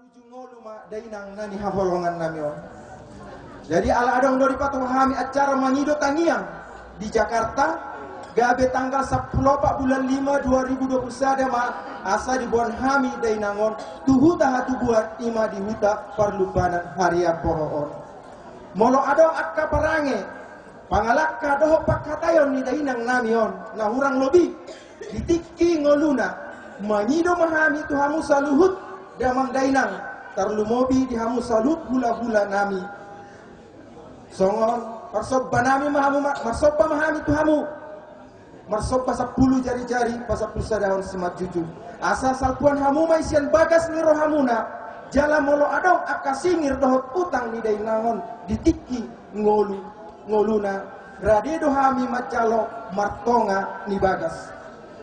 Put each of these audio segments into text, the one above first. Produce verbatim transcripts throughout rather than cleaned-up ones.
Jujur ngolu ma dainang na ni haholongan nami on. Jadi ala adong do dipatupa hami acara mangido tangiang di Jakarta, gabe tanggal sampulu opat bulan lima dua ribu dua puluh sada ma asa diboan hami dainang on tu huta hatubuan, i ma di huta Parlubanan Harian Poro on. Molo adong angka parange, pangalangka dohot pangkataion ni dainang nami on na hurang lobi di tingki ngoluna, mangido ma hami tu hamu saluhut damang dainang, tarlumobi di hamu saluhut hulahula nami. Songon marsomba nami ma hamu ma-, marsomba ma hami tu hamu. Marsomba sampulu jarijari, pasampulu sadahon simanjujung. Asa salpuan hamu ma i sian bagas ni rohamuna, jala molo adong angka singir dohot utang ni dainang on di tingki ngolu, ngoluna, rade do hami manjalo martonga ni bagas.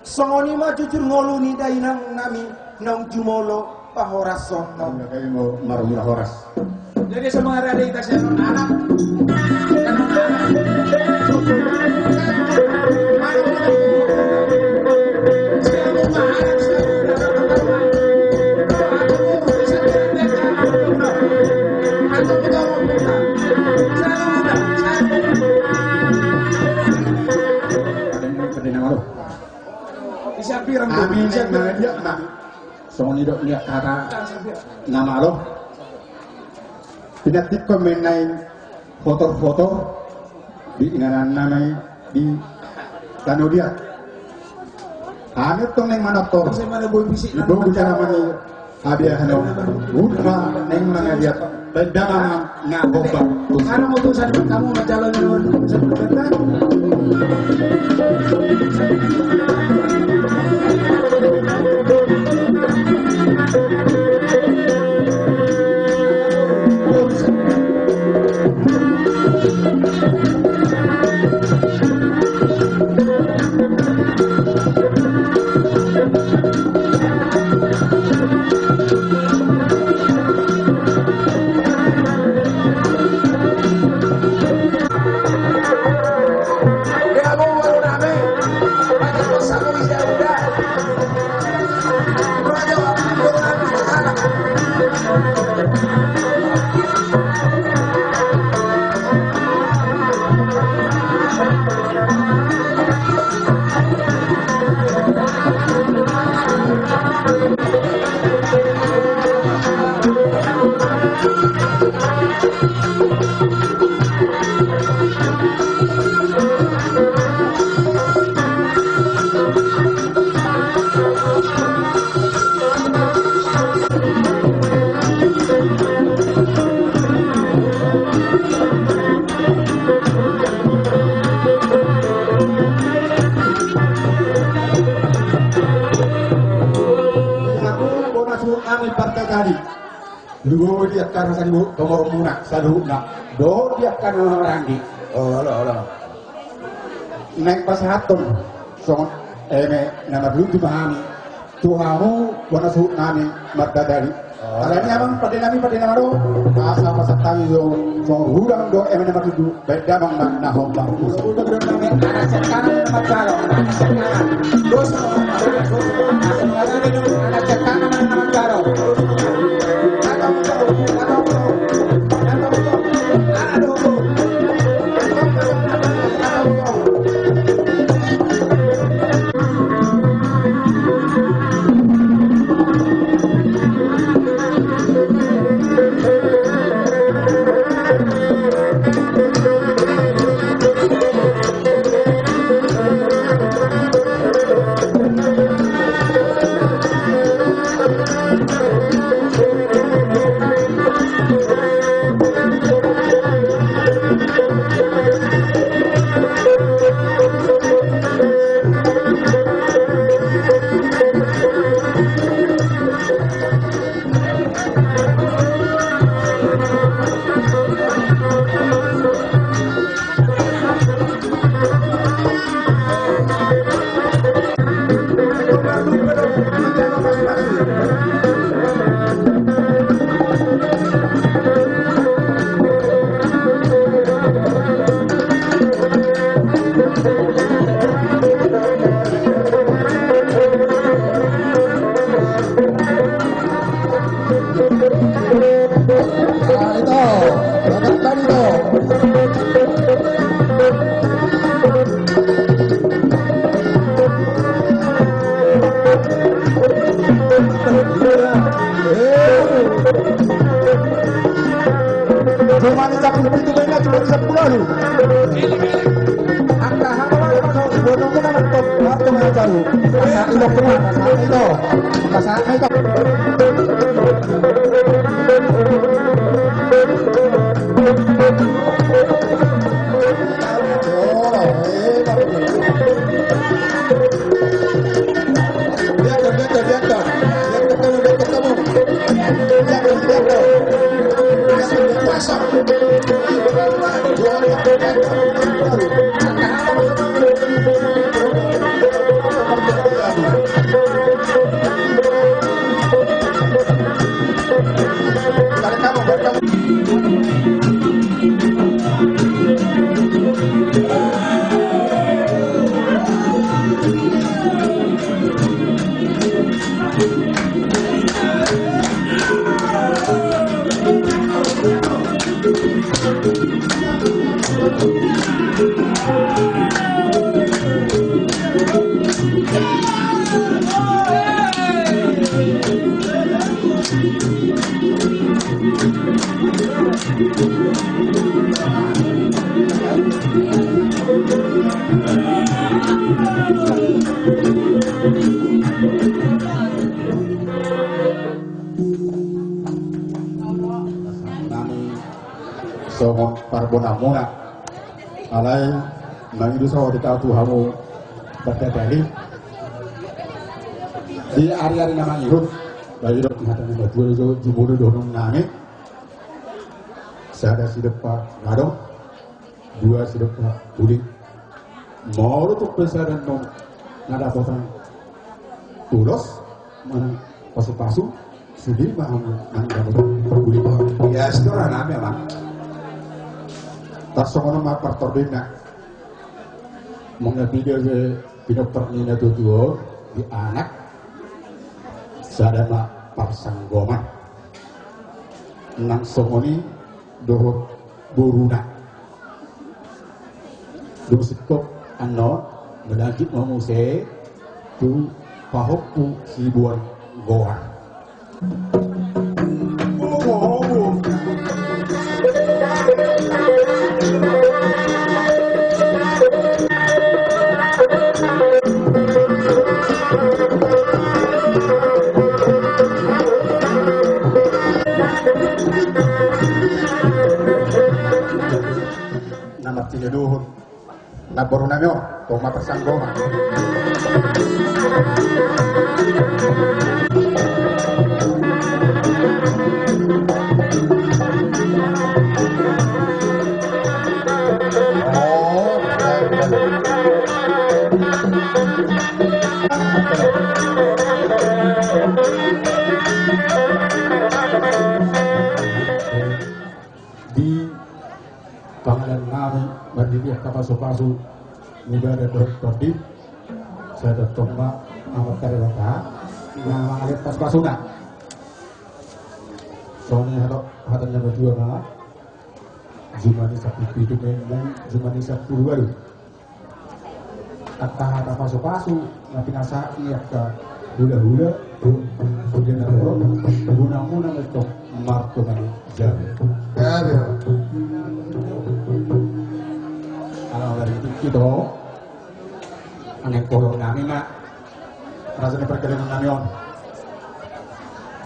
Songon i ma jujur ngolu ni dainang nami naung jumolo pahorashon nami. Marmula horas. Jadi semangat rade ita sian anak. Amin. Songon i do nian hata na malo. Pinantikhon ma i naeng hotor-hotor di inganan nami di tano dia. Hami tong naeng manortor. Iboto jala mani habiahan on. Hut ma naeng mangaliat. Baen damang na hombar. Sekarang untuk saya kamu mencalon nomor satu. Hami bona suhut nami partatadi. Luo di angka na sadi, tomormuna saluhutna. Dohot di angka na maranggi. Olo, olo. Naeng pasahathon songon eme na marlutu ma hami tu hamu bona suhut nami martatadi. Alani i amang pande nami, pande na malo, asa pasahat hami do songon hudang dohot eme na marlutu. Baen damang ma na hombar. Nami songon parbonanmuna. Alai mangido sahat hita tu hamu, pardadali di ari-ari na mangihut. Baen didok hata ni na tua do, jumolo dohonon nami. Sada sidompa gadong, dua sidompa uli. Molo tung pe sada annon na dapotan ulos manang pasu-pasu, sude ma hamu na dapotan uli. Ia, saudara nami, amang. Tarsongon on ma partordinna. Molo na piga pe pinompar ni na tua-tua on di anak, sada ma parsanggoman. Nang songon i dohot boruna. Dung singkop annon, melanjut ma muse tu pahompu siboan goar. Na martinodohon namboru nami on, tong ma parsanggoman. Di pangalan nami marnini angka pasu-pasu ni badan dohot tondi, sai tongtong ma Amanta Debata na mangalehon pasu-pasuna. Songon i hata, hata ni na tua ma, jumadi sampulu pitu, memeng jumadi sampulu ualu. Angka hata pasu-pasu na pinasahat ni angka hula-hula, sude na ro, guna-guna ma antong martonga ni jabu. Ala dari itu, ito, aneng kolong nami ma raja ni parkelengan nami on.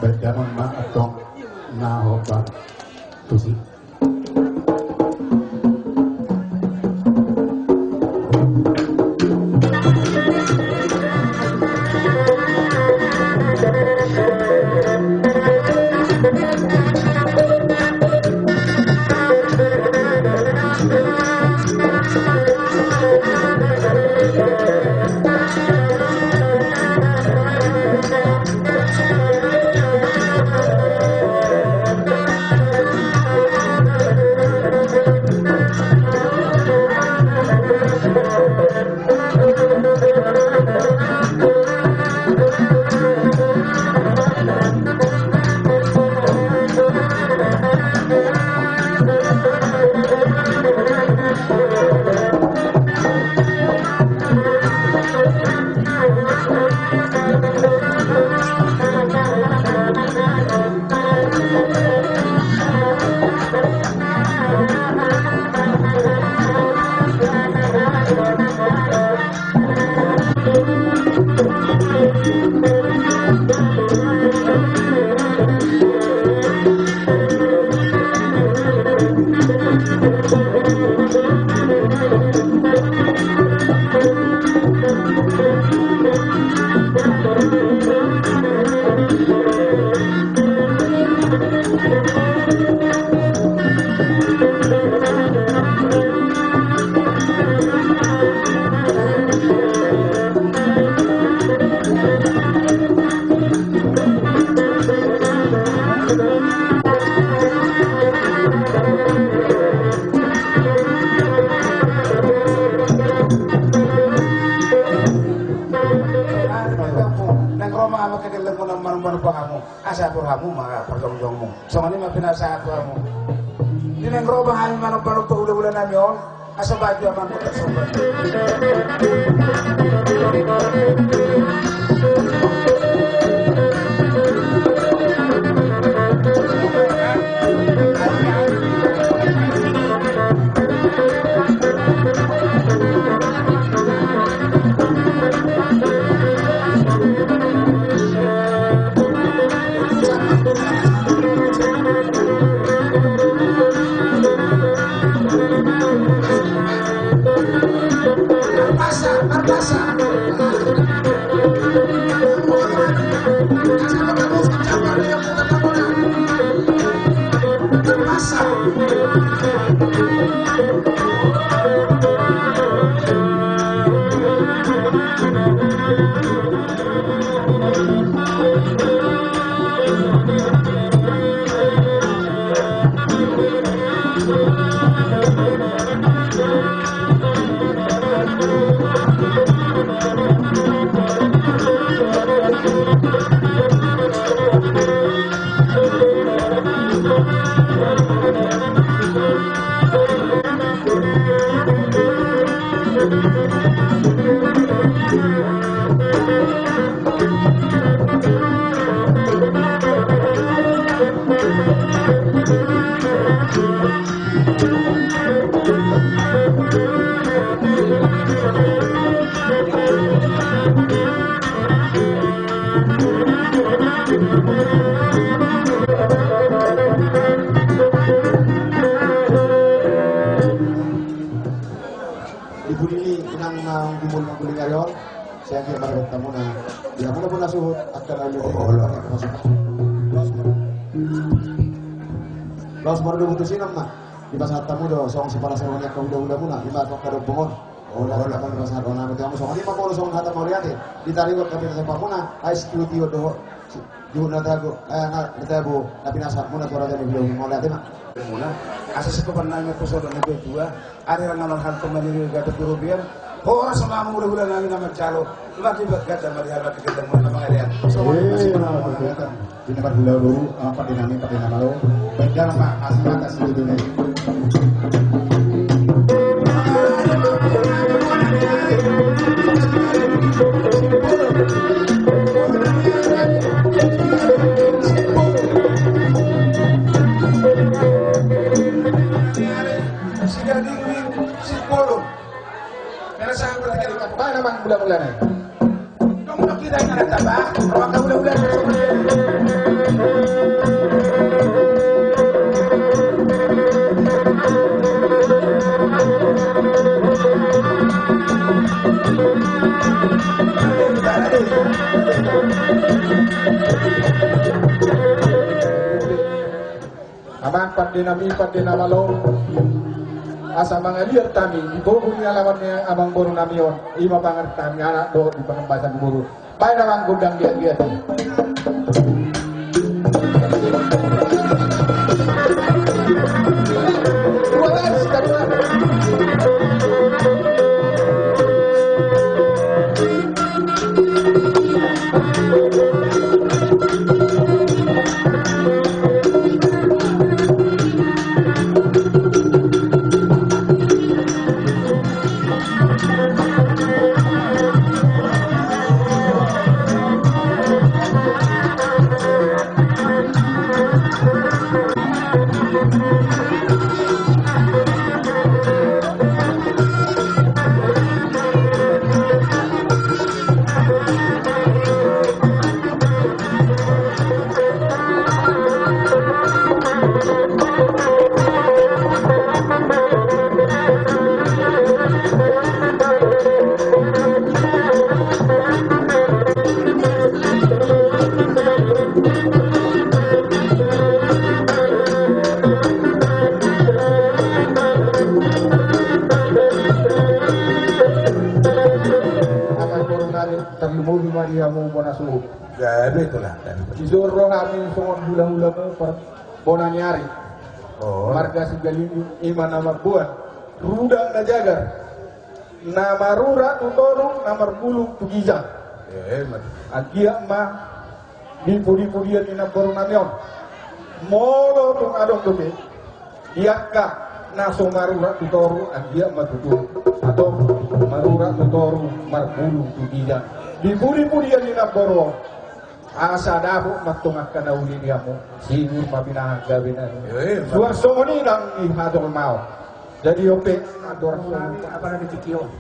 Baen damang ma antong na hombar tusi. Naeng ro ma hamu, kekelenmuna, manumpa hamu. Asa sahat hamu ma parjongjongmu. Songon i ma pinasahat hamu. Di naeng ro ma hami manumpa-numpa hula-hula nami on. Asa baju aman kota sobat. Di pudi ni inang na guling-guling ari on, sai anggiat ma dohot hamuna. Di hamuna bona suhut, angka na uli. Laos mardomu tu si inang ma. Dipasahat hamu do songon sipalas-palas ni angka hula-hula muna, ima tu angka dompong on. Olo, olo, dipasahat hamu tu hamu songon i ma, molo songon hata mauliate. Di taringot hape na sahat hamuna, ais tu tio dohot. Juhut na tabo, eh, na tabo, na pinasahat muna tu hata ni hula-hula mauliate ma. Muna, asa sikopan nami ma poso dohot na tua-tua, ari ranganon halto maniri gata pirobian, horas ma hamu hula-hula nami na manjalo, maki bagata mari halak kita muna na mangalean. Songon i ma. Di na marhula boru, ah, pande nami, pande na malo. Baik dalam, Pak, asli atas itu dulu. Baen amang mula-mula nai. Dung molo hita inganan taba, roha hula-hula. Amang pande nami, pande na malo. Asa mangaliat hami di pogu ni alaman ni amangboru nami on, ima pangar hami anak dohot di pangambasan boru. Baen amang gondang giat-giat. Na suhut. Gabe tu lah. Dison ro hami songon hulahulamu parbonaniari. Oh. Marga Sigalingging, ima na mamboan rudang na jagar, na marurat tu toru, na marbulung tu ginjang. Eh, mati. Anggiat ma di pudipudian ni namboru nami on. Molo tung adong dope di angka na so marurat tu toru, anggiat ma tutu, atau marurat tu toru, marbulung tu ginjang di pudipudian ni namboru on. Asa dapot ma tong angka na uli ni hamu, sinur ma pinahan gabe nami. Suang songon i nang di hajolmaon. Jadi ope, andor songon i apala di tingki on.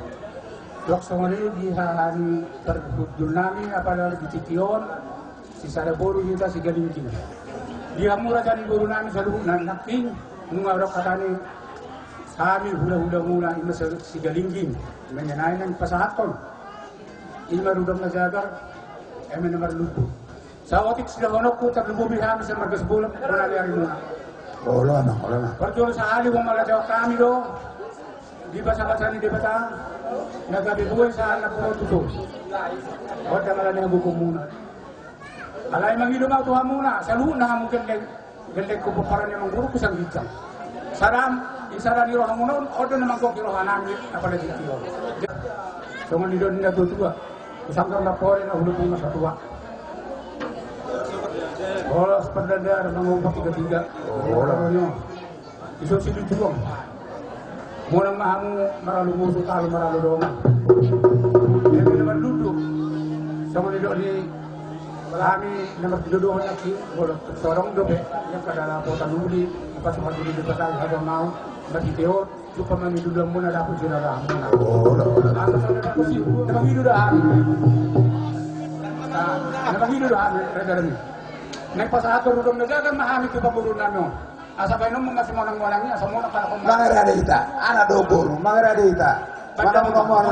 Suang songon i di haha ni parhundul nami apala di tingki on. Sisada boru hita Sigalingging. Di hamu raja ni boru nami saluhutna nangkin, nunga adong hata ni hami hulahulamuna ima Sigalingging. Mengenai na pasahathon ima rudang na jagar, eme na marlundu. Saotik silehononku tarlumobi hami sian marga Sibolon, bonaniarimuna. Olo ma, olo ma. Parjolo sahali humalajahon hami do di basabasa ni Debata na gabe boi sahat na puro tutu. Odang ala ni hagogoonmuna. Alai mangido ma tu hamuna saluhutna hamu gelleng, gellengku, pomparan ni amangboruku sian ginjang. Sada, di sada ni rohamuna on, on do na manggohi rohanami apala di tingki on. Songon nidok ni natuatua. Husanggar ma pore na hulupung na satua. Horas pardandar mangompa tigatiga. Horas. Iso silinjuang. Monang ma hamu maralu musu talu maralu dongan. Eme na marlundu. Songon nidok ni hami na mardodohon nangkin, molo so adong dope, ia kada lapotan uli, apa suhat uli di patang, ada mau, marhite on, supa mangido do hamuna dapot sirarahanmuna. Asa songon i na mangido do hami. Na mangido do hami, raja nami. Naeng pasahathon rudang na jagar ma hami tu pamoruon nami on. Asa baenonmu ma simonangmonang i, asa monang halak on. Mangarade hita, anak do boru, mangarade hita. Manang nomor.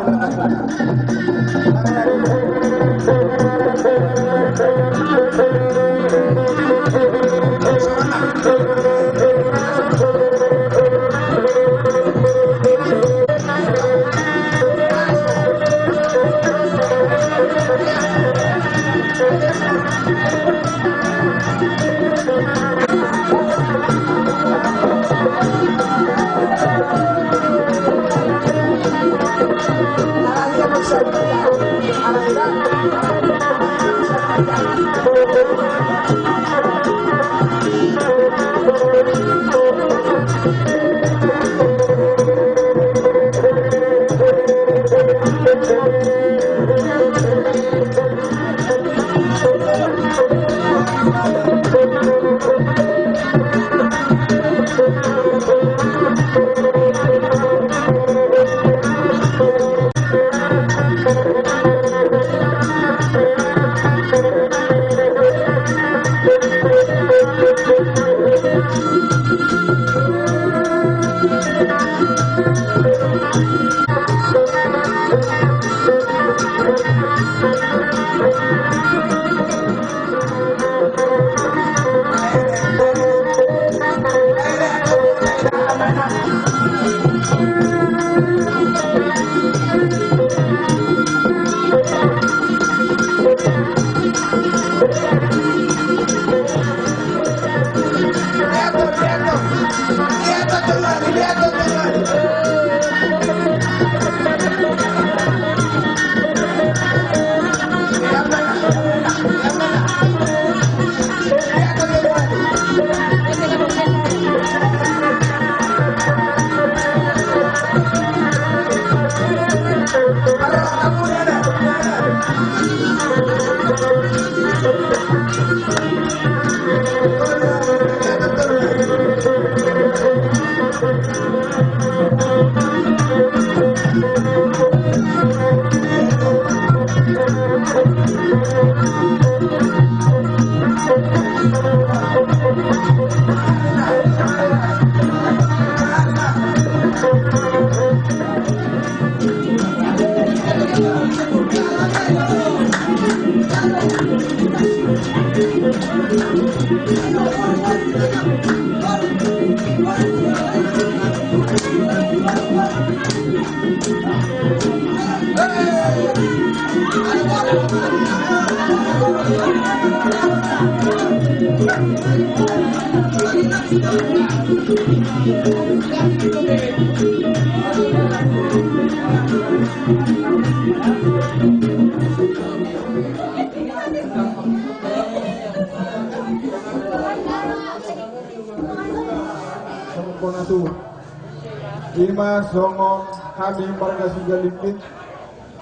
Ima songon hami marga Sigalingging,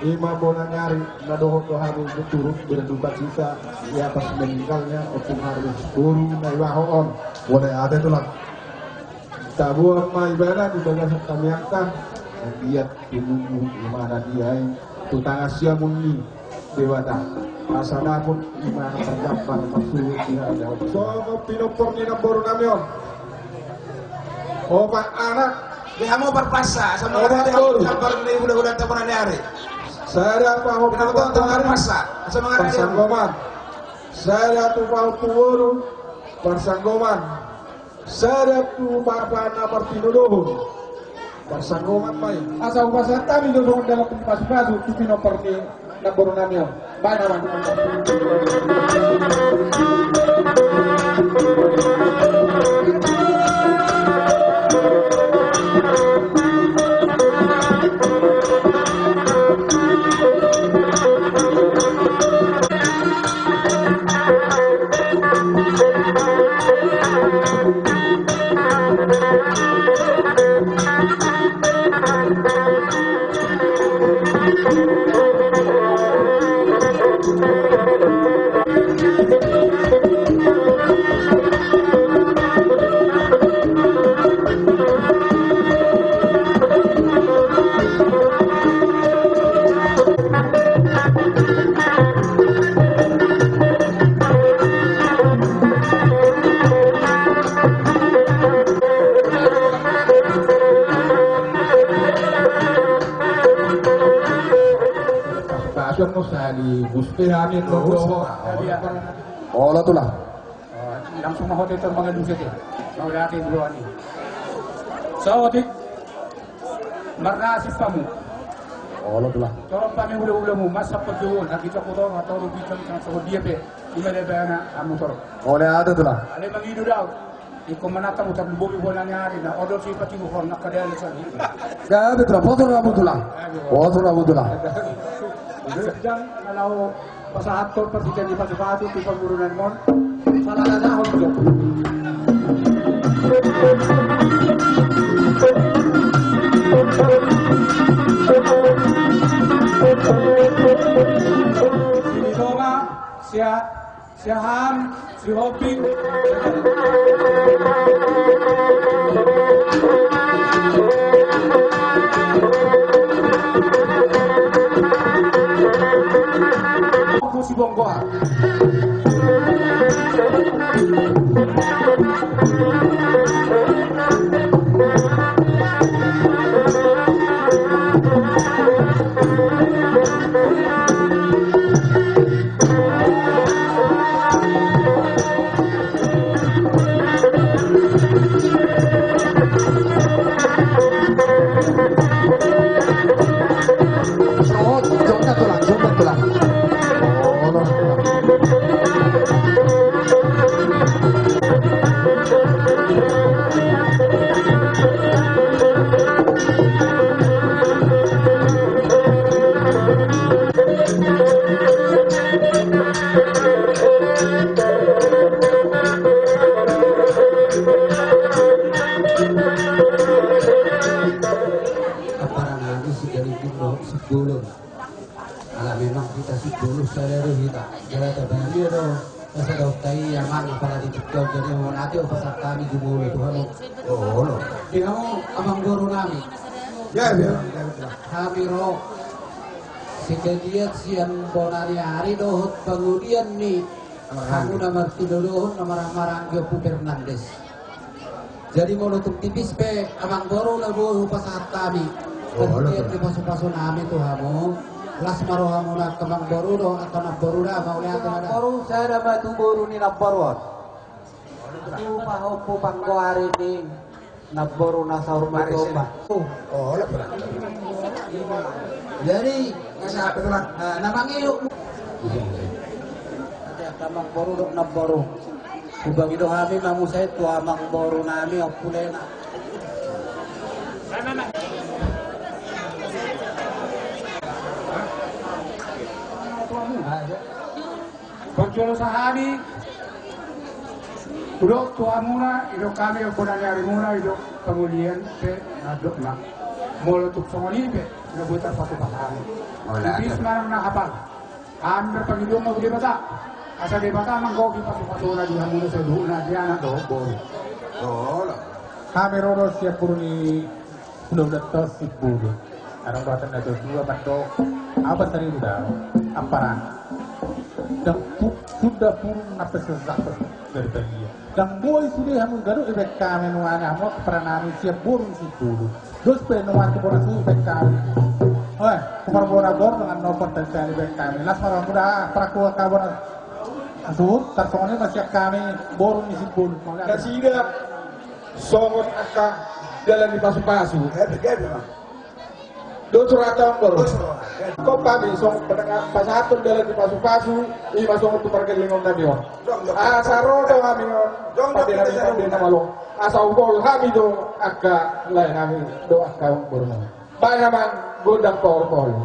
ima bona ni ari na dohot do hami berturut berduka cita di atas meninggalnya Ompung Harus, boru Naibaho on. Bona ate tulang. Taboan ma ibana di bagasan hami angka, anggiat tumumbu imana di ai tu tangan siamun ni Debata. Asa dapot imana margambar marsuhut di hadapan. Songon pinompar ni namboru nami on. Opat anak. Di hamu parpasa, asa mangarade hamu gambar ni hulahulanta bona ni ari. Sada pahompu panggoari. Parpasa, asa mangarade hamu. Parsanggoman. Sada tu pahompu boru, parsanggoman. Sada tu bapa na martinodohon. Parsanggoman ma i. Asa hupasahat hami do songon dalan pasupasu tu pinompar ni namboru nami on. Baen ma. Pasupasu nusa di buste hami. Olo tulang. Langsung ma hot itu mangadusi ke. Mau lihat di dua ni. Saotik. Marnasib hamu. Olo tulang. Torop hami hulahulamu, masa pejuhun, lagi cokot on, atau rugi cang songon dia pe. Ima dia pe anak hamu torop. Olo ate tulang. Ale mangido dao. Ingkon manat hamu tarlumobi bona ni ari na odol si patibu hon na kadale sani. Gabe tulang, botor hamu tulang. Botor hamu tulang. Sedang kalau pasahathon parhitean ni pasupasu tu parboruon on. Salah na hon jo. Sini toma sia. Siahaan, si Hopi. Aku si Bonggoa. Apara nami Sigalingging dohot Simbolon. Ala memang hita Simbolon sada do hita. Jala tabaria do. Asa dohot tai amang apala di tiktok jadi mau nanti opa satani jumolo Tuhan. Oh, olo. Di hamu amang boru nami. Ya, ya, ya, ya. Hami ro. Sitadiat sian bona ni ari dohot pangudian ni hamu na martinodohon na marang-marang Ompu Fernandes. Jadi molo tung tipis pe amang boru na boi hupasahat hami. Oh, olo. Parhitean ni pasupasu nami tu hamu. Las ma rohamuna angka amang boru dohot angka namboru da, mauliate ma da. Boru sada ma tu boru ni namboru on. Tu pahompu panggoari ni namboru na saur matua. Oh, olo. Jadi na mangihut. Amangboru dohot namboru. Hubahen do hami mamungka tu amangboru nami Ompu Lena. Pajolo sahali. Hudok tu hamuna, didok hami, bona ni arimuna, didok pangolian pe, na dok na. Molo tung songon i pe, na boi tarpatupa hami. Bis manang na hapal. Hami marpangidoan ma tu Debata. Asa Debata manggohi patupatuna di hamuna saluhutna di anak dohot boru. Hami ro do sian boru ni Hulahula Simbolon. Adong do hata na dua mandok. Apa sariru dao? Amparan. Dang pu-, sudah purung napa sesat dari bagia. Dang boi sude hamu ganup dibaen hami nuaeng hamu amparan nami sian boru ni Simbolon. Dos pe nuaeng tu bona suhut dibaen hami. Oe, tu parbona gor dengan nopo tentang dibaen hami. Las ma hamu da, parakua kabona. Suhut, tarsongon i ma sian hami boru ni Simbolon. Nasida songon angka dalan ni pasupasu. Gabe, gabe ma. Dos roha ta on, boru. Dos roha. Ingkon hami songon pendengar pasahathon dalan ni pasupasu, i ma songon tu pargellengon nami on. Asa ro do hami on. Pande nami pande na malo. Asa hupaul hami do angka lae nami do angka boru nami. Baen ma gondang pohol-pohol.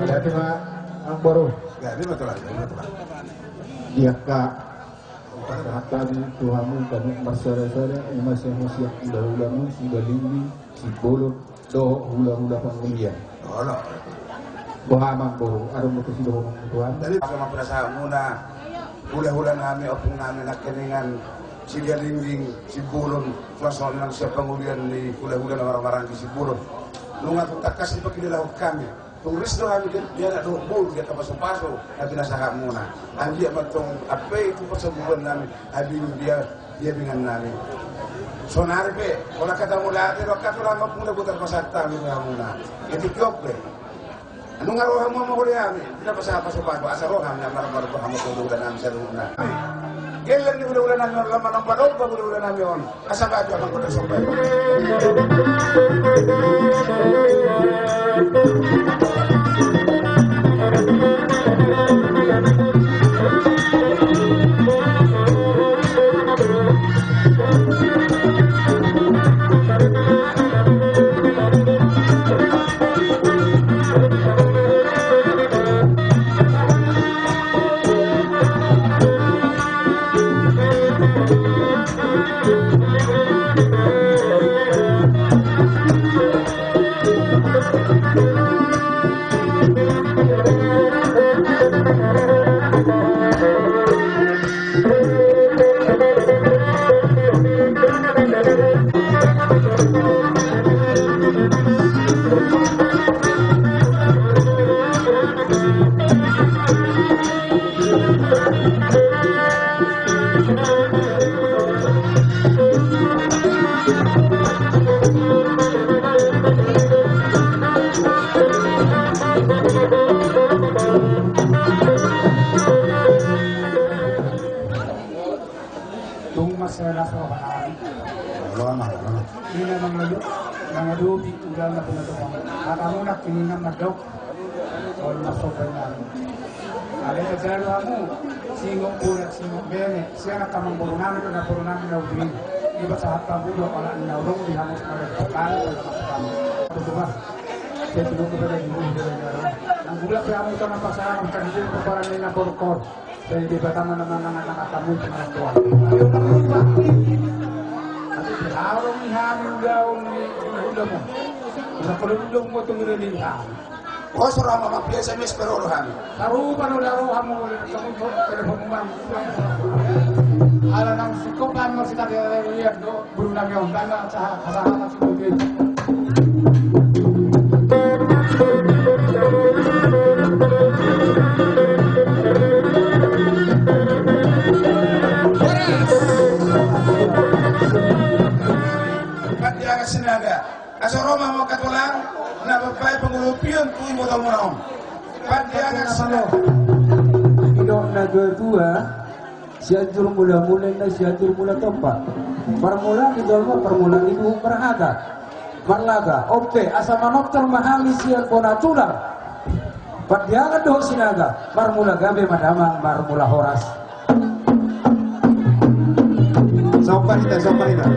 Gabe ma, Amangboru. Gabe ma, Tulang, gabe ma, Tulang. Di angka pasahat hami tu hamu, hami marsoada-soada, ima sian hula-hula muna, Sidalingging, Simbolon, dohot hula-hula pangolian. Olo. Boha, Amangboru, adong do sidohonon muna tu hami? Jadi, apa ma pinasahat muna, hula-hula nami, ompung nami, nangkiningan, Sidalingging, Simbolon, suang songon nang sian pangolian ni hula-hula na marhaha-maranggi Simbolon. Nunga tung tangkas dipangkilala hami. Tung ris do hami di anak dohot boru di angka pasu-pasu na pinasahat muna. Anggiat ma antong ampe tu parsaburuan nami, abingan dia, dia bingan nami. Saonari pe, holan hata mauliate do angka tulang, ompung, na boi tarpasahat hami tu hamuna. Jadi tiop pe. Nunga ro hamu mangoli hami, pinasahat pasu-pasu, asa ro hami na marboha-boha hamu tu hula-hula nami saluhutna. Geleng ni hula-hula nami on, lam manomba-nomba hula-hula nami on. Asa bahat ma gondang somba. Selas roha nami. Ina mangadopi, mangadopi ulaon na pinadopan. Hatamu nangkiningan mandok. Olo, marsomba nami. Alai tajalu hamu, singot bolak, singot bene, sian angka amangboru nami, dohot namboru nami na uli. Dipasahat hamu do, ala ni na urung di hamu sekarang. Tuhan. Saya tunggu kepada diri, kepada diri. Nang bulak pe hamu, tanam pasangan, bukan itu, kepada nina korkor. Sai Debata ma na manangan-angan hamu tu marangkuan. Tapi di hamu ni hami ulaon ni ulaonmu. Ulaon ni ulaonmu tu ulaon ni hami. Ho, so ra ma mambiasa mes pe ro do hami. Sarupa do ulaon hamu, telepon bang. Ala nang sikopan mau sita dia lihat do. Guru nami on, tanda saha, saha, saha, saha. Horas. Pandiangan Sinaga. Asa ro ma hamu angka tulang, na mambahen pangolopion tu ibotomuna on. Pandiangan Sinaga. Didok na tua-tua. Sianjur mula-mula inna Sianjur Mula Tompa. Marmula ni jolma, marmula ni duhut marhata. Marlaga, ope, asa manortor ma hami sian bona tulang. Pandiangan dohot Sinaga, marmula gabe ma damang, marmula horas. Sopan ita, sopan ita.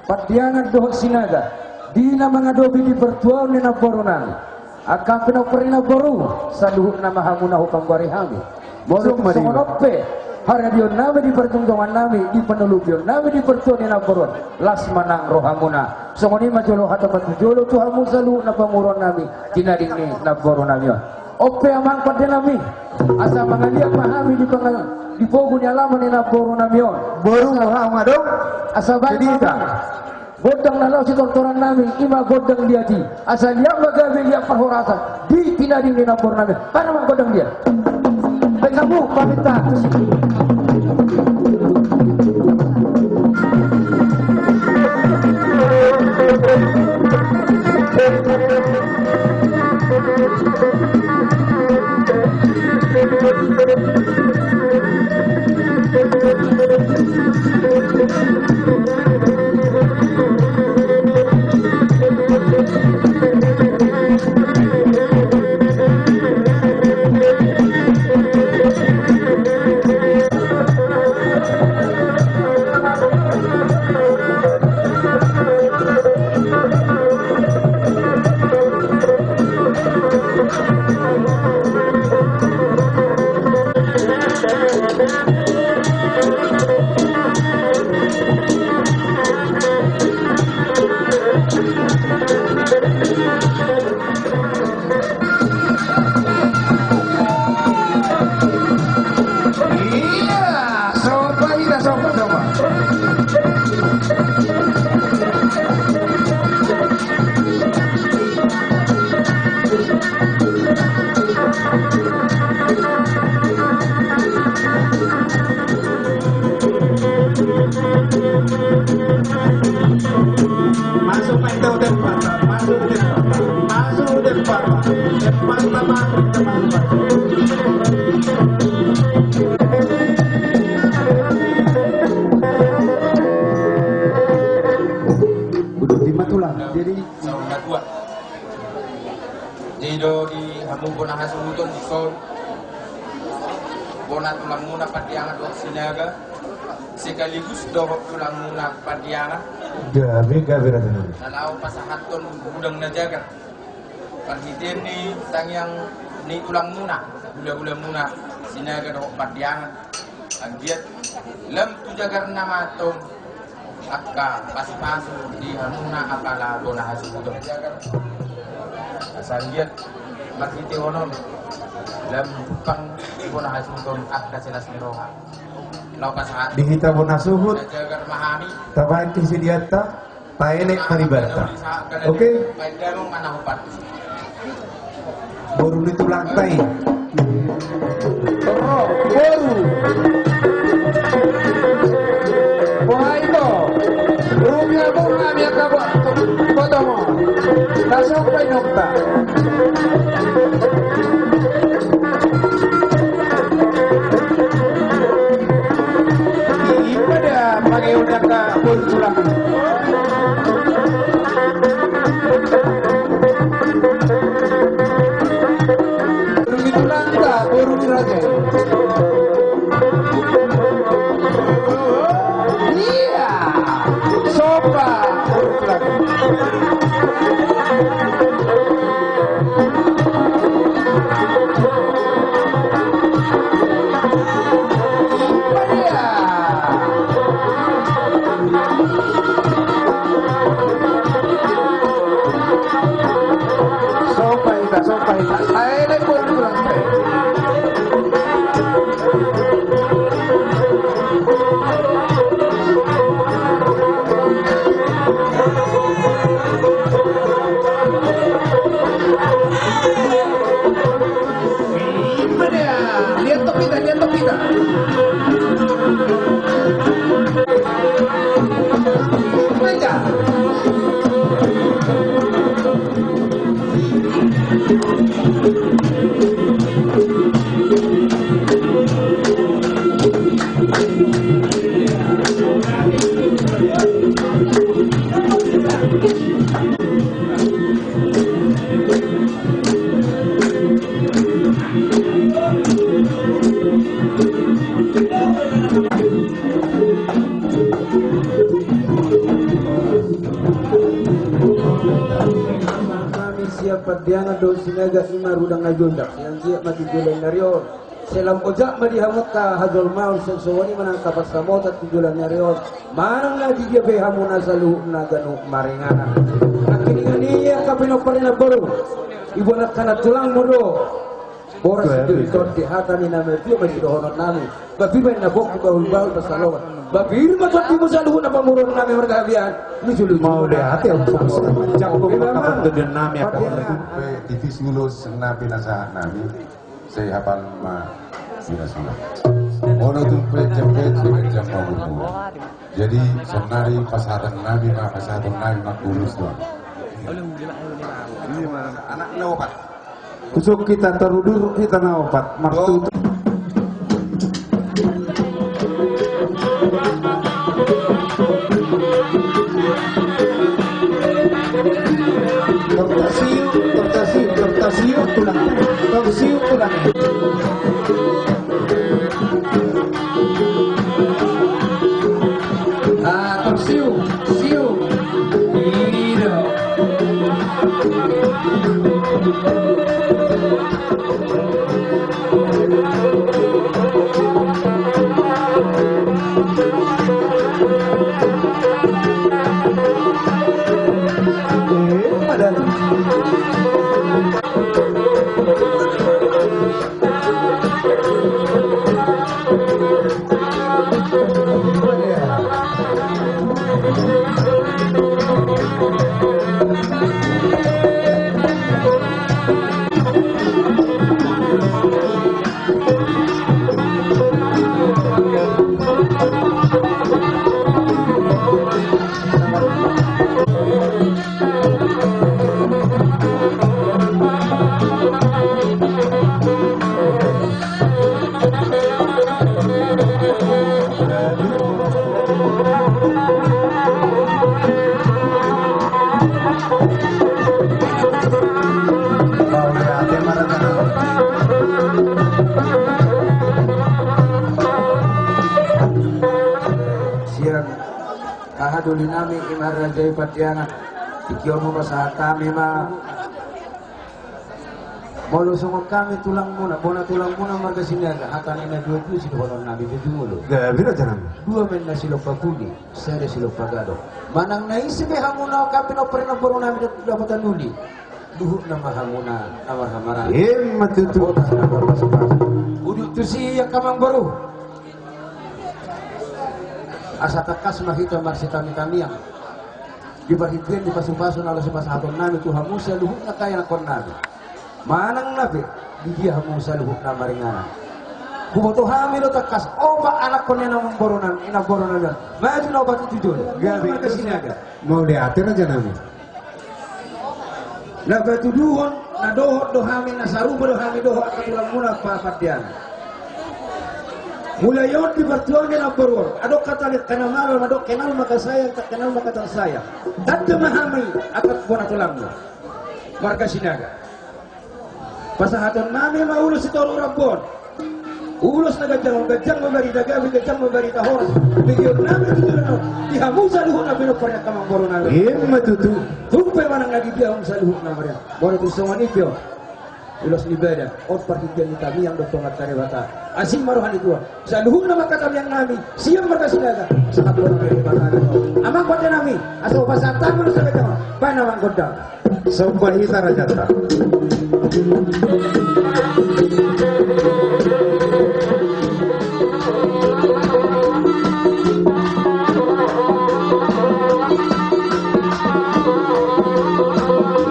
Pandiangan dohot Sinaga, di na mangadopi di partuaon ni namboru nami. Angka pinompar ni namboru, saluhutna ma hamu na hupanggoari hami. Molo tung songon on pe, haradion nami di parjongjongan nami, di panulupion nami di partuaon ni namboru on, las ma nang rohamuna. Songon i ma jolo hata patujolo tu hamu saluhut na pamoruon nami, tinading ni namboru nami on. Ope amang pande nami, asa mangaliat ma hami di panga-, di pogu ni alaman ni namboru nami on. Boru ma hamu adong. Asa baen ma gondang na laho sitortoran nami, i ma gondang liat i. Asa liat ma gabe liat parhorasan di tinading ni namboru nami. Baen ma gondang liat. Baen hamu paminta. Iya, sopa ita, sopa, sopa. Masuk, Pak, itu udah, Pak. Masuk, udah, Pak. Masuk, udah, Pak. Depan, Pak, masuk, depan, Pak. Udah lima tulang. Jadi, saur matua. Jadi do di hamu bona hasuhuton dison. Bona tulangmuna Pandiangan dohot Sinaga. Sekaligus dohot tulangmuna Pandiangan. Gabe, gabe, gabe. Na laho pasahathon gudang na jagar. Parhitean ni tangiang ni tulangmuna, hula-hulamuna, Sinaga dohot Pandiangan. Anggiat lam tu jagarna ma tong angka pasu-pasu di hamuna apala bona hasuhuton. Asa anggiat marhitehon on lam jumpang bona hasuhuton angka silas ni roha. Laho pasahat. Di hita bona suhut. Jagar ma hami. Tabaen kesediaanta. Taelek paribatta. Oke? Boru ni tulangta i. Boru. Tasomba i nomba. Ima da pangeon angka boru tulang. Boru ni tulang da, boru ni raja. Iya. Somba. Somba hita, somba hita. Ae, naik bola tulang. Lihat topi dah, lihat topi dah. Baca. Nami siap Pardiangan dohot Sinaga, ima rudang na jonjak, sian siap ma tu joloan ni ari on. Sai lam ojak ma di hamu angka hajolmaon, sian songon i ma nang angka pansamotan tu joloan ni ari on. Manang na di dia pe hamu na saluhutna ganup maringanan. Nangkiningan i angka pinompar ni namboru, iboan angka na tulangmu do. Boras do i tondi, hata ni na matua ma sidohonon nami. Bapi baen na bongku, bahul-bahul pansalongan. Bapi i ma tondimu saluhutna pamoruon nami marga Habian. Mauliate. Oke, Bang. Divisi ulos na pinasahat nami. Sai hapal ma, sila-sila. Molo tung pe jam pe, jam ma. Jadi saonari pasahaton nami ma, pasahaton nami ma ulos do. Anak na opat. Husuk hita tarudur, hita na opat. Martutur. Tor tasiu, tor tasiu, tor tasiu tulang. Tor siu tulang. Ah, tor siu, siu. Ido. Sian aha doli nami ima raja i Pardiangan. Tingki on ma pasahat hami ma. Molo songon hami tulangmuna, bona tulangmuna marga Sinaga, hata ni na dua-dua sidohonon nami pe jumolo. Gabe raja nami. Dua ma inna silompa pudi, sada silompa gadong. Manang na ise pe hamu na oka pinompar ni namboru nami dapotan uli. Luhutna ma hamu na marhamaranggi. Ima tutu. Botas na marpasupasu. Udut tusi angka amangboru. Asa tangkas ma hita marsitami-tamian di parhitean ni pasupasu na laho sipasahaton nami tu hamu saluhutna angka ianakkon nami. Manang na pe di dia hamu saluhutna maringanan. Huboto hami do tangkas opat anakkon ni inamboru nami, inamboru nami. Maju na opat i tu jolo. Gabe. Marga Sinaga. Mauliate raja nami. Na patuduhon, na dohot do hami, na sarupa do hami dohot angka tulangmuna Papandean. Mulai on di partuaon ni namboru on, adong hata ni angka na malam, adong kenal maka sayang, tak kenal maka tak sayang. Tanda ma hami angka bona tulangmu, marga Sinaga. Pasahatonnami ma ulos sitorop rambu on. Ulos na ganjang, ganjang ma barita gabe, ganjang ma barita horas. Begeonnami tutu na di hamu saluhutna pinompar ni angka amangborunami. Ima tutu. Tung pe manang na di dia hamu saluhutna, mari. Molo tung songon i pe on, ulos ni badan on, partingkian ni tamiang dohot Tuhanta Debata. Asi ma roha ni Tuhan. Saluhutna ma angka tamiangnami sian marga Sinaga, sahat roha ni Debata. Amang pandenami, asa hupasahat hami ulos na ganjang on, baen amang gondang. Somba hita rajanta.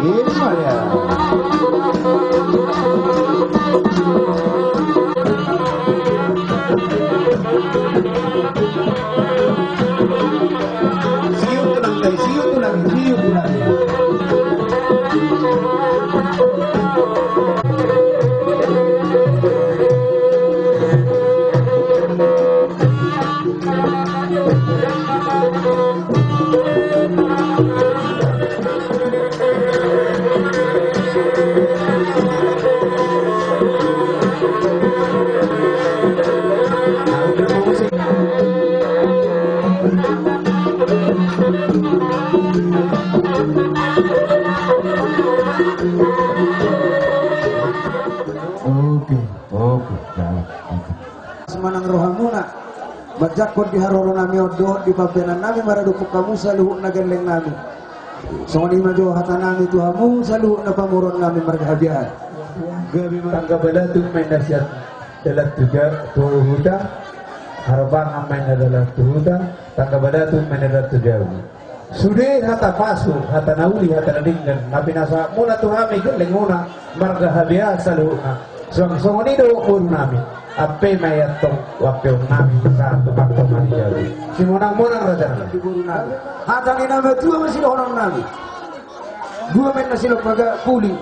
Ima ya. Siu tulang, siu tulang, siu tulang. Oke, oke, jalan. Semanang rohamuna. Manjangkon di haroronami on dohot di pambahenannami maradophon hamu saluhutna gellengnami. Songon i ma jo hatanami tu hamu saluhutna pamoruonnami marga Habiahan. Gabe ma. Tangga balatu ma inna sian dalan tu ja-, tu huta. Harbangan ma inna dalan tu huta. Tangga balatu ma inna dalan tu jabu. Sude hata pasu, hata na uli, hata na denggan na pinasahatmuna tu hami gellengmuna marga Habiahan saluhutna. Suang songon i do borunami. Ampe ma i antong ampeonnami sahat tu pangkop na di jabu. Simonang-monang raja nami. Hata ni na matua ma sidohononnami. Dua ma inna silompa ga-, puli,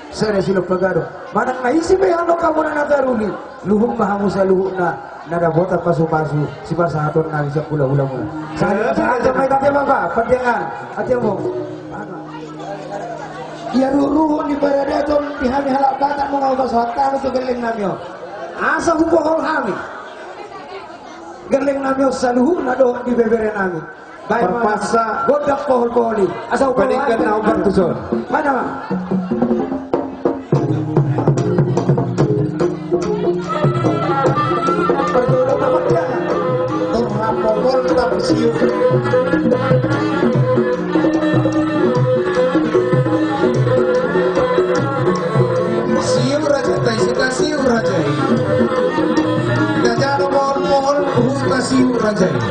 sada silompa gadong. Manang na ise pe hamu na taruli, luhut ma hamu saluhutna na dapotan pasu-pasu sipasahatonnami sian hula-hulamuna. Sahat, sahat, sahat, sahat, sahat, Bapak, pandengar, ate mo. Ia ruhut-ruhut ni paradaton di hami halak Batak ma hupasahat hami tu gellengnami on. Asa hupohol hami gellengnami on saluhutna dohot di beberenami. Baen ma. Parpasa. Gondang pohol-pohol i. Asa hupohol hami. Paningkan na umbar tuson. Mana ma? Parjolo ma dia. Torha pohol tapi siu. Siu raja tai sita siu raja i. Raja no mohol-mohol huta siu raja i.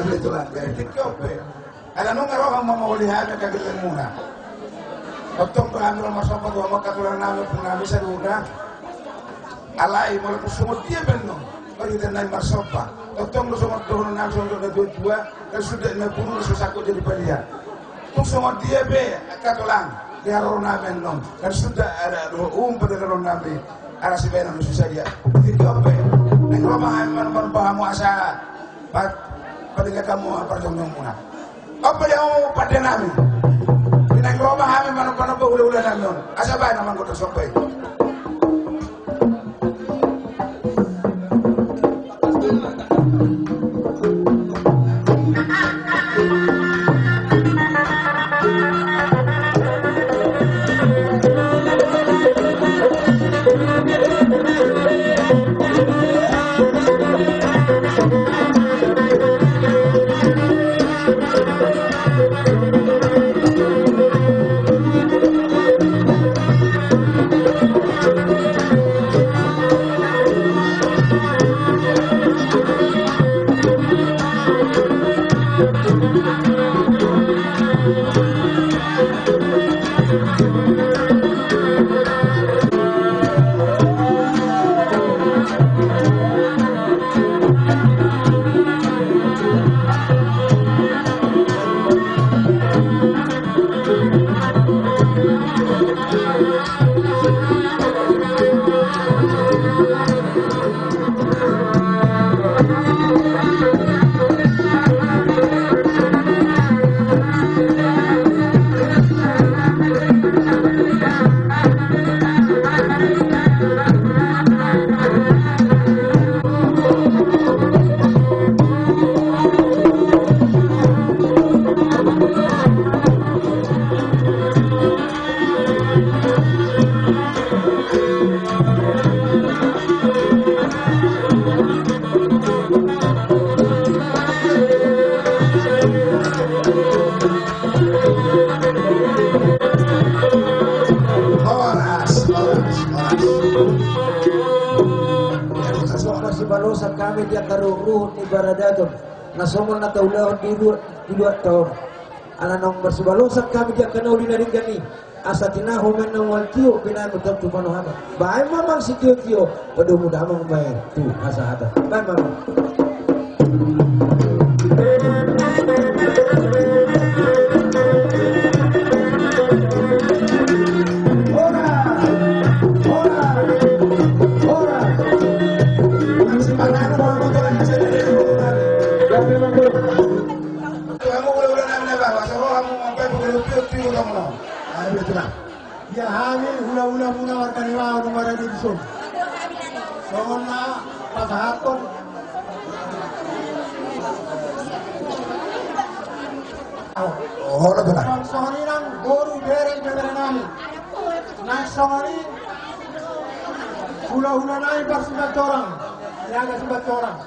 Itulah, jadi tingki on pe. Ala nunga ro hamu mamangoli hami angka gellengmuna. Tongtong do hami ro marsomba tu hamu angka tulang nami, ompu nami saluhutna. Alai molo tung songon dia pe annon, marhite nai marsomba. Tongtong do songon dohonon nami songon na tua-tua, kan suda na burung so sangkut jadi palia. Tung songon dia pe angka tulang, di haroro nami annon, kan suda ada dohot umpat di haroro nami. Ala sibaenon na so sadia. Tingki on pe. Naeng ro ma hami manomba hamu asa pat, padenggan hamu parjongjongmuna. On pe di hamu pande nami. Naeng ro ma hami manomba-nomba hula-hula nami on. Asa baen amang gondang somba i. Horas, horas, horas. Marsibalosan hami di angka ruhut-ruhut ni paradaton na songon na taulahon di luat, di luatta on. Ala naung marsibalosan hami di angka na uli na denggan i. Asa tinahu ma na mual tio, binaen ma tontu panuhatan. Baen ma amang sitio-tio, padomu damang ma i tu hasahatan. Baen ma amang. Horas! Horas! Horas! Hamu hula-hula nami na baoa, so ro hamu mambaen panggabean tu ulaonmuna. Ayo, betul lah. Ia hami hula-hula muna marga Dewa, nunga rade dison. Songon na pasahathon. Oh, oh, betul lah. Songon i nang boru bere, bere nami. Nang songon i hula-hula nami parsimbatorang. Ia ga simbatorang.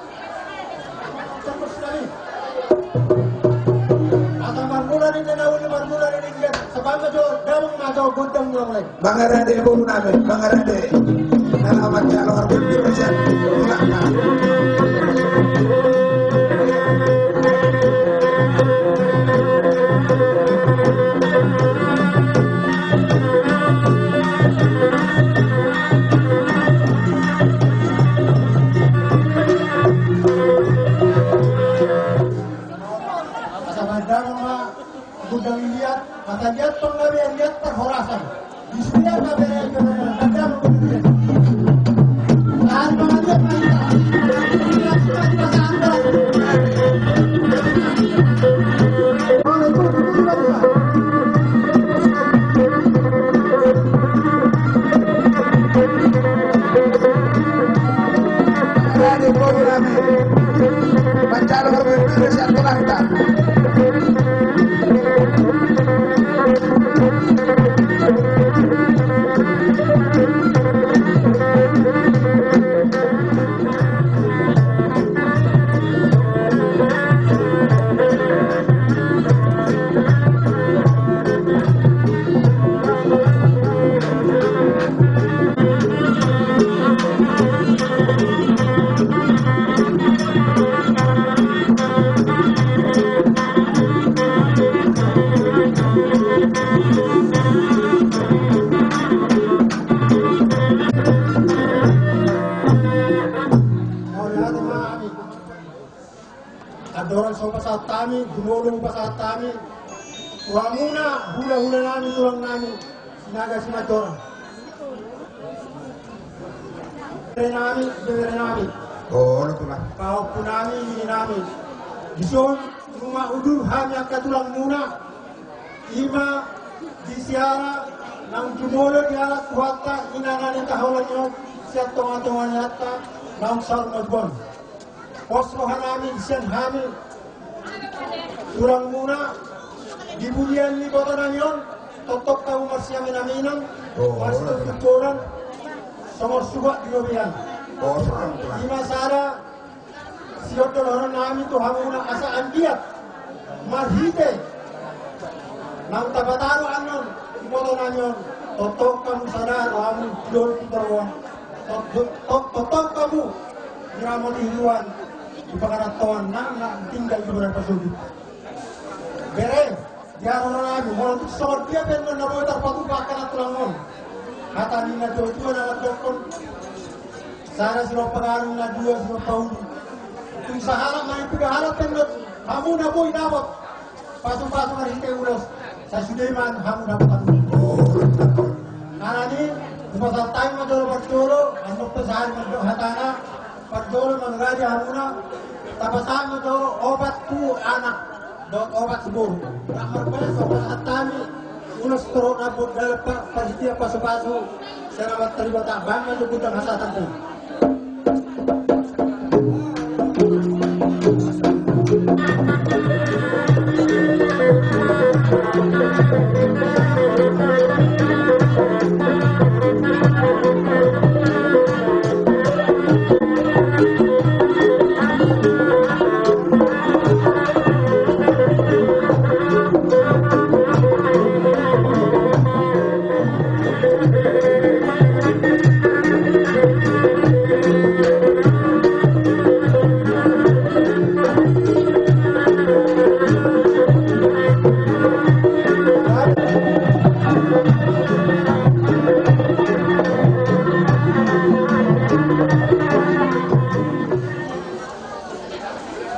Asa marmula ni na uli, marmula ni denggan, sabaen ma jo damang ma jo gondang mula-mula i. Mangarade boru nami, mangarade. Selamat jalan. Asa baen damang ma gondang i liat, asa liat panggabean, liat parhorasan. Di sude ma bere, bere, gondang i liat. Tahan panggabean ma hita. Hupasahat hami, jumolo hupasahat hami tu hamuna, hulahula nami, tulang nami, Sinaga Simanjorang. Bere nami, bere nami. Pahompu nami, nini nami. Dison nunga udur hami angka tulangmuna. Ima di siara naung jumolo dialap Tuhanta, ina na nitahonon on sian tongatonga ni hata naung saur matua on. Pos roha nami sian hami tulangmuna di budian ni iboto nami on, tongtong hamu marsiaminaminan, marsitumbolon, songon suhat di robean. Ima sada siondolhonon nami tu hamuna asa anggiat marhite naung tapataru annon iboto nami on, tongtong hamu sada rohamu di dolok di toruan, tongtong hamu diramoti Tuhan di pangarantoan nang na tinggal di bona pasogit. Bere, di haroro nami, molo tung songon dia pe na boi tarpatupa angka na tulang on. Hata ni na tuatua na mandokkon, sada sirompa garu, na dua sirompa ulu. Tung sahalak manang piga halak pe na hamu na boi dapot pasupasu marhite ulos, sasude ma hamu dapot hamu. Alani i, hupasahat hami ma jolo parjolo, andok pe sahali mandok hatana, parjolo mangaji hamuna, tapasahat ma jolo opat pulu anak dohot opat si boru. Rap marpasu, pasahat hami ulos torop rambu dalan pa-, parhite pasupasu sian Amanta Debata, baen ma jolo gondang hasahatan tu.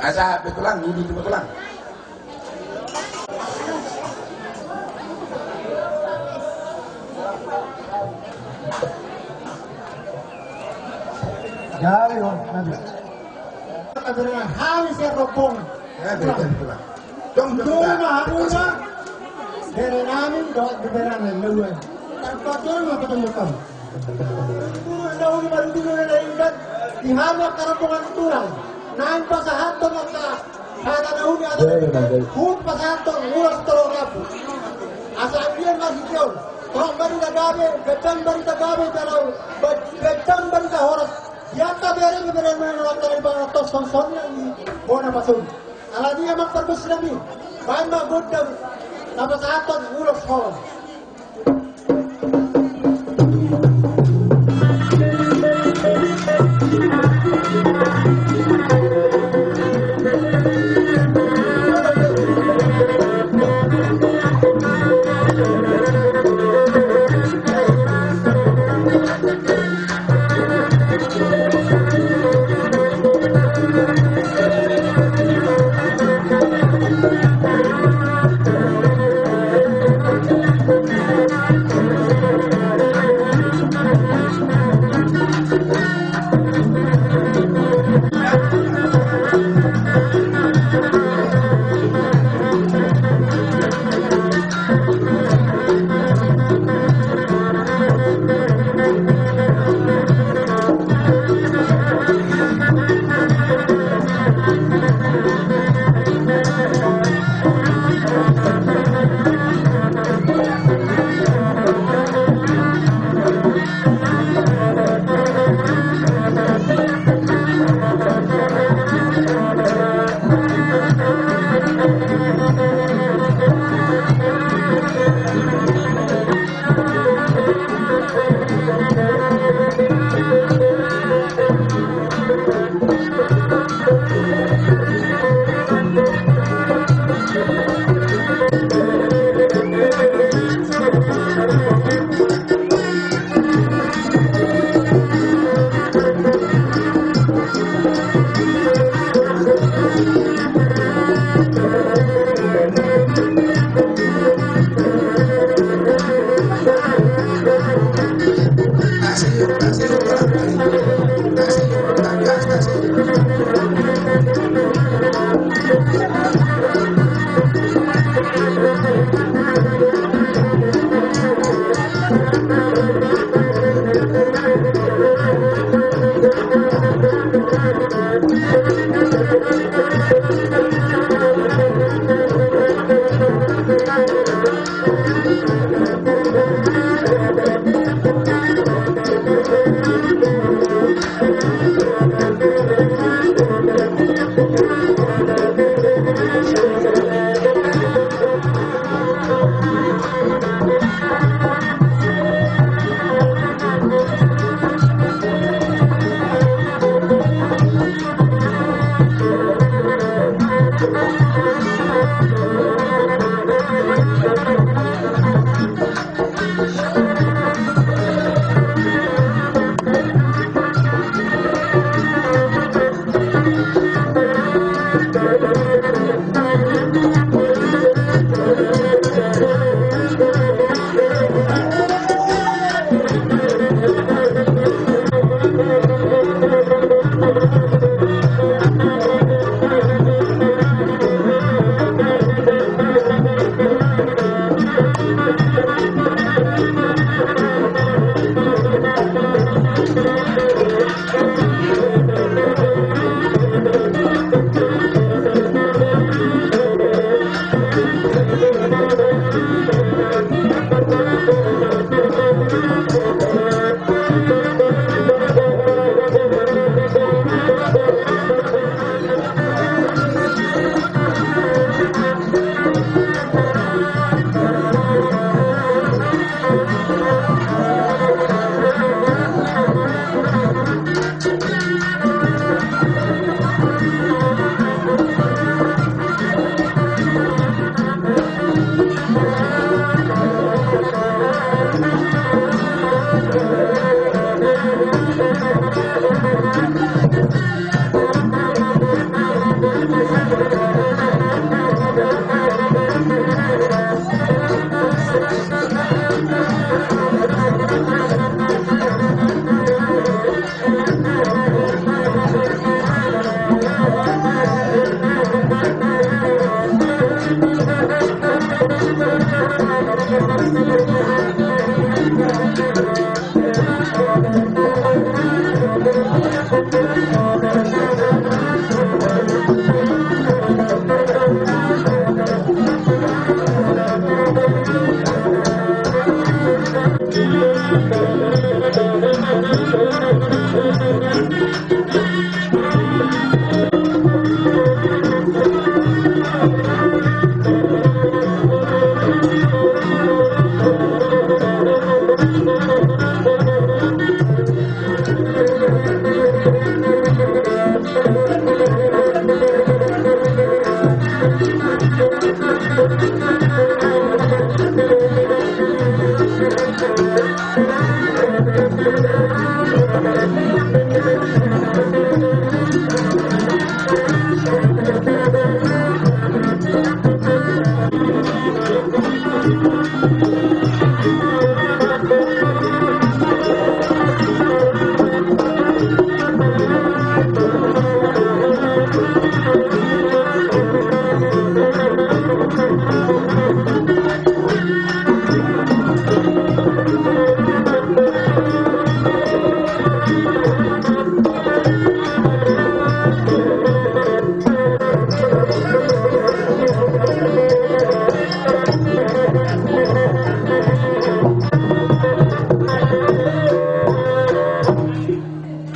Asa betulan, ini betulan. Jadi, oh, nanti. Hami sian rombongan. Dong, dong, dong, hamuna. Bere nami, dong, bere nami, dua. Tanpa dong, apa tembok kamu? Dulu, dulu, dulu, dulu, dulu, di hami angka rombongan tulang. Naeng pasahathon angka hata na uli, hata na uli. Hupasahathon ulos torop rambu. Asa anggiat marhite on torop barita gabe, ganjang barita gabe, ganjang barita horas. Di angka bere, bere, bere, bere, bere, bere, tos, son, son, nang di bona pasogit. Alani i, amang pargonsi nami, baen ma gondang na pasahathon ulos holong.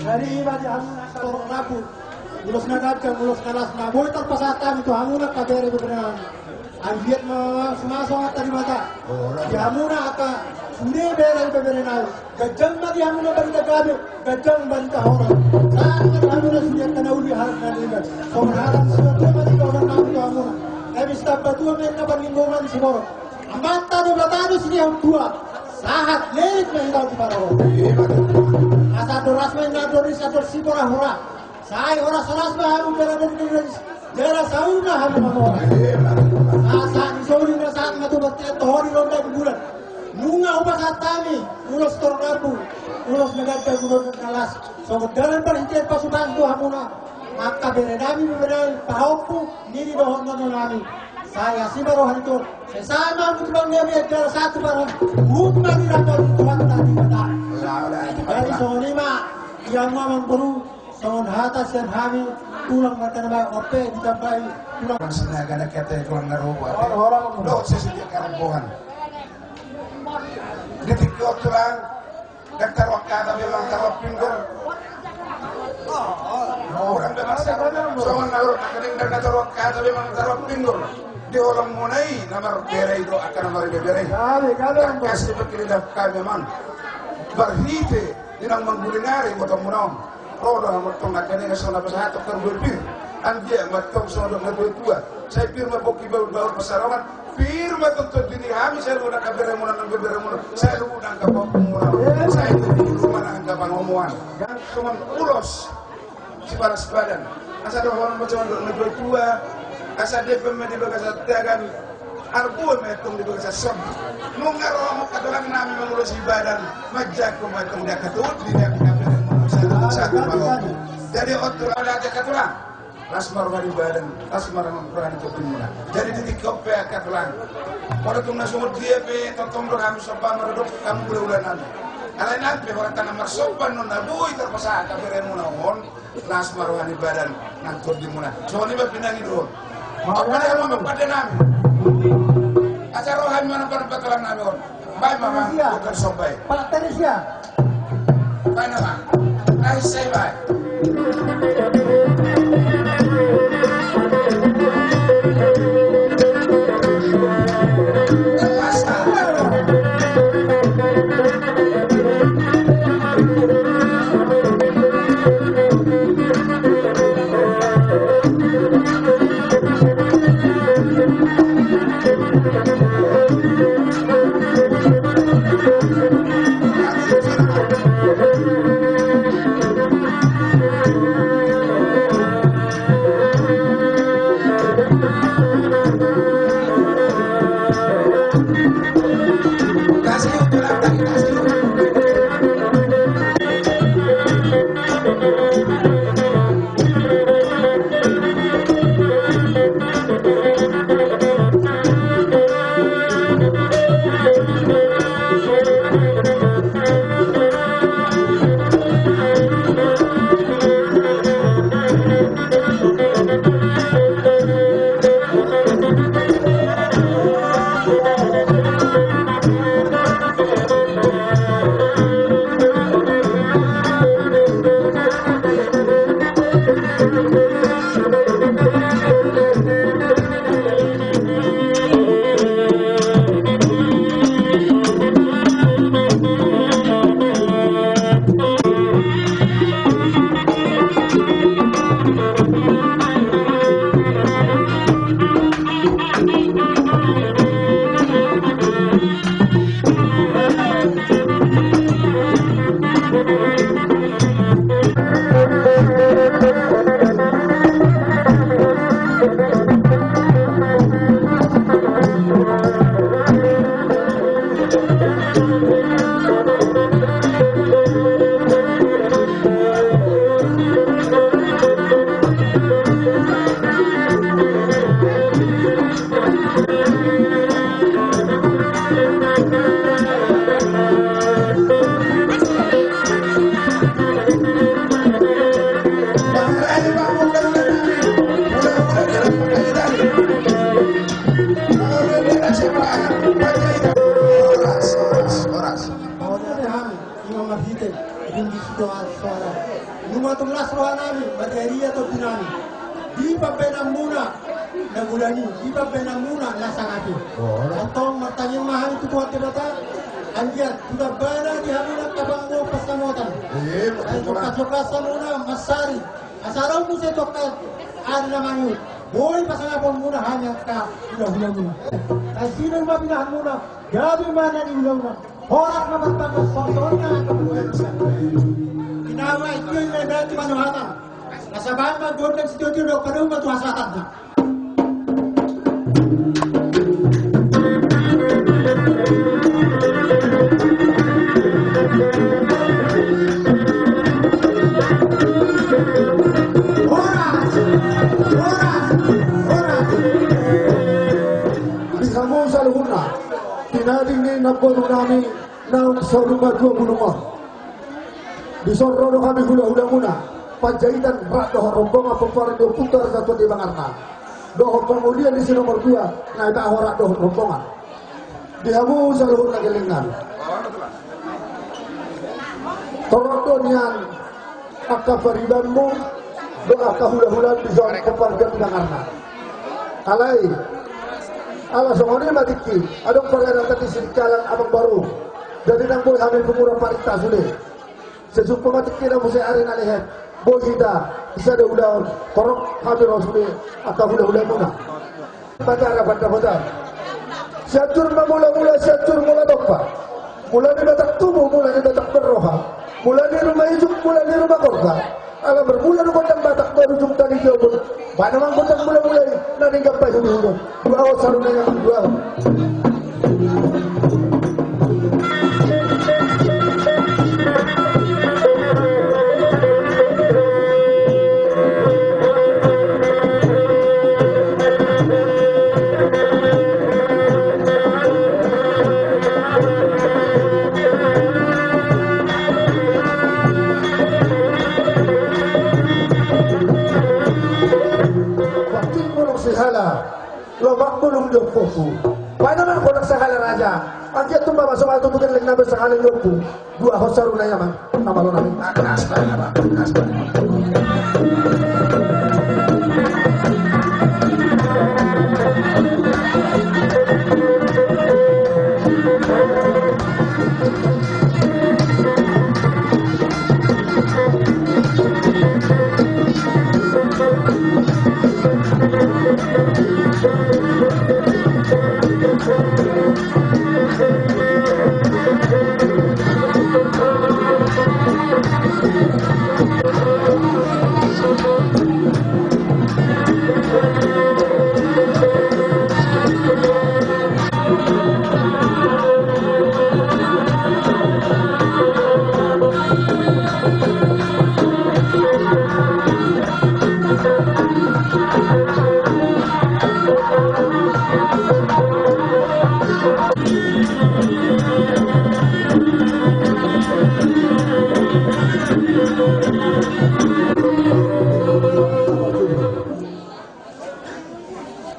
Jadi, bagi hamuna torop na boi, ulos na ganjang, ulos na las na boi tarpasahat hami tu hamuna angka bere bere nami. Anggiat ma sumaso angka di mata. Di hamuna angka sude bere bere nami. Ganjang ma di hamuna barita gabe, ganjang barita horas. Sahat ma di hamuna sude angka na uli, halak na denggan. Songon hata ni situa ma di dohonon nami tu hamuna. Nami sitambatua ma inna paninggoman siborok. Amanta Debata do sian tua. Sahat leleng ma hita tu parorot. Asa doras ma inna doris, asa doris sipora hora. Sai horas horas ma hamu bere bere nami. Jala saurna hami mamora. Sahat ni sori na sahat ma tu bastian tohori ronda di bulan. Nunga hupasahat hami ulos torgabu, ulos na ganda guna na las. Songon dalan parhitean pasupasu tu hamuna. Angka bere nami bere nami pahompu nini dohot nono nami. Sai asi ma roha ni Tuhan. Sai sahat ma hamu tu bang nami jala sahat tu baron. Hut ma di rapot Tuhan tadi kata. Jadi songon i ma ia mua mangkuru. Songon hata sian hami tulang marga na baik ope ditambai tulang. Sinaga na kete tulang na roba. Dohot sesudia karambohan. Di tingki on tulang. Dang taruak kata memang taruak pinggol. Orang memang songon na orang na kening dang taruak kata memang taruak pinggol. Di holong muna i na marbere i do angka na marbebere. Kasih berkelidah kami memang. Marhite di naung mangguling ari motong muna on. Ro do hamu tong na kene songon na pasahaton karbohil pir. Anggiat ma tong songon na tua-tua. Sai pir ma pongki bahul-bahul pansalongan. Pir ma tong tondi ni hami sai luhut angka bere muna nang bebere muna. Sai luhut angka pongki muna. Sai luhut angka pangomoan. Songon ulos sibalas badan. Asa dohonon ma songon na tua-tua. Asa depeng ma di bagasan tagan. Arboa ma tong di bagasan son. Nunga ro hamu angka tulang nami mangulosi badan. Manjangkon ma tong di angka tulang di angka tulang. Jadi on tulang di angka tulang. Las ma roha ni badan, las ma roha ni tondi muna. Jadi di tingki on pe angka tulang. Molo tung na songon dia pe tongtong do hami somba marodok hamu hulahula nami. Alai nang pe holan tangkas marsomba non na boi tarpasahat angka bere muna on. Las ma roha ni badan nang tondi muna. Songon i ma pinangido. Opa dia ma opa dia nami. Asa ro hami manang pada patulang nami on. Bae ma bang. Bukan sobai. Pak Teresia. Bae nama. Ai sai bae. Horas, horas, horas. Ima marhite ringgit sidoan soara. Nunga tung las roha nami, marria tondi nami. Di pambahenan muna na godang i, di pambahenan muna na sangap i. Antong martangiang ma hami tu Tuhan Debata. Anggiat tu tambana di hamuna angka pangomoan pansamotan. Ai jongkasjongkas hamuna mansari. Asa adong muse tongka ari na mangihut. Boi pasangapon muna hami angka hulahula muna. Ai sinur ma pinahan muna. Gabe ma na niulahuna. Horas ma martangkas songon i nang angka panggabean. Inang ma i tu inang na tu panuhatan. Na Sabaen ma gondang sitio-tio dohot padomu ma tu hasahatanna. Horas! Horas! Horas! Di hamu saluhutna, tinading ni namboru nami naung saur matua bulung on. Dison ro do hami hula-hulamuna Panjaitan rap dohot rombongan pomparan ni ompunta Raja Tuan Debangarna. Dohot pangolian ni si nomor dua Naibaho rap dohot rombongan. Di hamu saluhutna gellengna. Torop do nian angka paribanmu dohot angka hula-hula dison pomparan ni Debangarna. Alai ala songon i ma tingki, adong paradaton di Sidikalang Amangboru. Jadi nang boi hami pungura parinta sude. Sesumpa ma tingki na muse ari na lehet, boi hita di sada ulaon torop hami ro sude angka hula-hulamuna. Batara Pandapotan. Sianjur ma mula-mula, Sianjur mula tompa. Mula ni batang tubu, mula ni batang berroha. Mula ni ruma ijuk, mula ni ruma gorga. Ala bermula do gondang Batak, berujung tali jobon. Baen ma gondang mula-mula i na ninggampai hudon-hudon. Dua hot saru na i, dua hot. Waktu molo sihala. Lomak bulung di ompuku. Baen ma gondang sahala raja. Anggiat tumba ma somal tutu gelleng na be sahala ni ompu. Dua hot saru na i, amang. Na malo nami.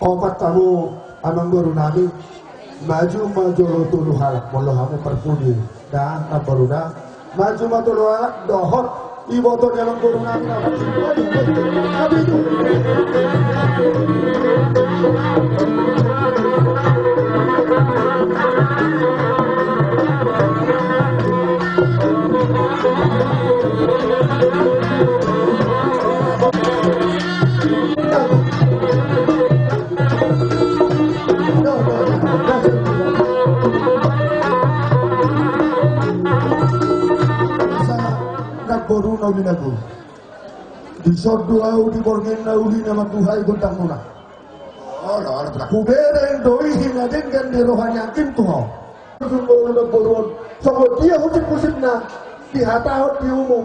Opat hamu amangboru nami, maju ma jolo tolu halak, molo hamu parpudi da, namboru da, maju ma tolu halak, dohot iboto ni amangboru nami na. Namboru na uli nanggo. Dison do ahu di borngin na uli na mambuhai gondangmuna. Hubereng do i hinadenggan ni roha ni anggim tu ho. Songon dia husip-husipna dihatahon di umum,